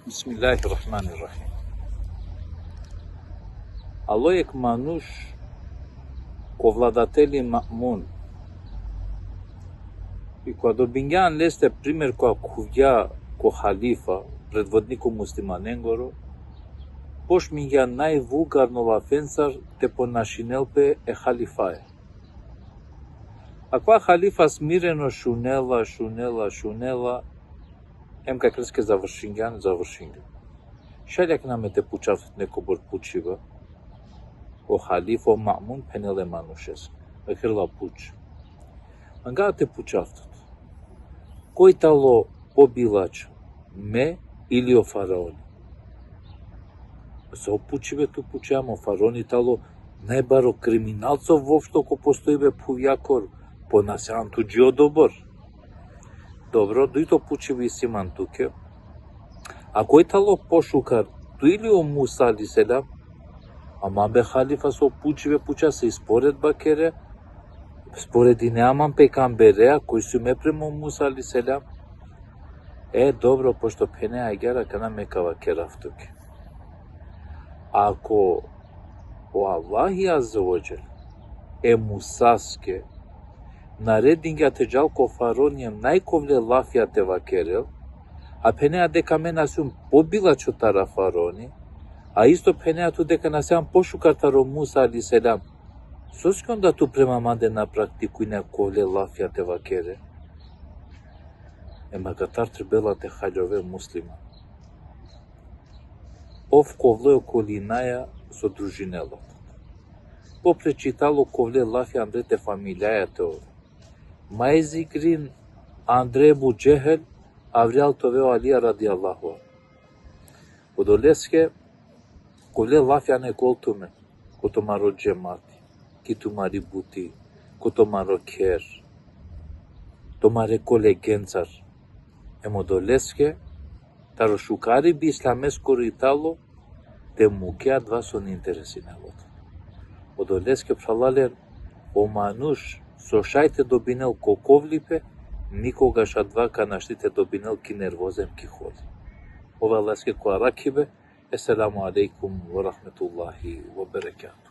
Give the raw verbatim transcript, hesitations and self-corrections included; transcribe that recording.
Bismillahirrahmanirrahim. Alo jekh manuš ko vladateli Ma'mun. I kova dobingjan leste primer kova khuvgja ko halifa, predvodniko muslimanengoro, pošmingja najvulgarno lafencar te ponašinel pe e halifaja. Akava halifa smireno šunela, šunela, šunela, em kaj leske završingjan, završingjan. Šaj li akana me te pučav tut nekobor pučiba? O halifa, o Ma'mun phenela e manušes: Vakerela, puč. Manga te pučav tut. Koj tano pobilačho, me ili o faraoni? So pučibe tu pučea man? O faraoni tano najbaro kriminalco voopšto ko postojibe phuvjakoro, ponasean tu dži odobor. Dobro, dujto pučibe isi man tuke. A koj tano pošukar, tu ili o Musa alejhi selam? Aman be halifa, so pučibe pučea, se i sporedba kere, sporedinea man pejgamberea, koj sijum me prema o Musa alejhi selam. E, dobro, pošto phenea agjaar, akana me ka vakerav tuke. Ako o Allahi azze ve dželle e Musaske naredingja te džal ko faraoni em najkovle lafija te vakerel, a phenea deka me na sijum pobilačho taro faraoni, a isto phenea tu deka na sijan pošukar taro Musa alejhi selam, soske onda tu prema mande na praktikujnea kovle lafija te vakere? Em akatar trebela te haljove musliman. Ov kovle okolinaja so družinela tut. Popreči tano kovle lafija andre te familijaja te ove. Majzikrin andre Ebu Džehel, avrijal te ove o Alija radijallahu anhu. Odoleske kovle lafija ane kol tumen, ko tumaro džemati, ki tumari buti, ko tumaro kher, tumare kolegencar. Em odoleske taro šukaribe islameskoro i tano te muke adava so na interesinela tut. Odoleske, phralalen, o manuš so šaj te dobinel ko kovlipe, nikogaš adava ka našti te dobinel ki nervoza em ki holi. Ov leske ko arakhibe. Esselamu alejkum ve rahmetullahi ve berekatuhu.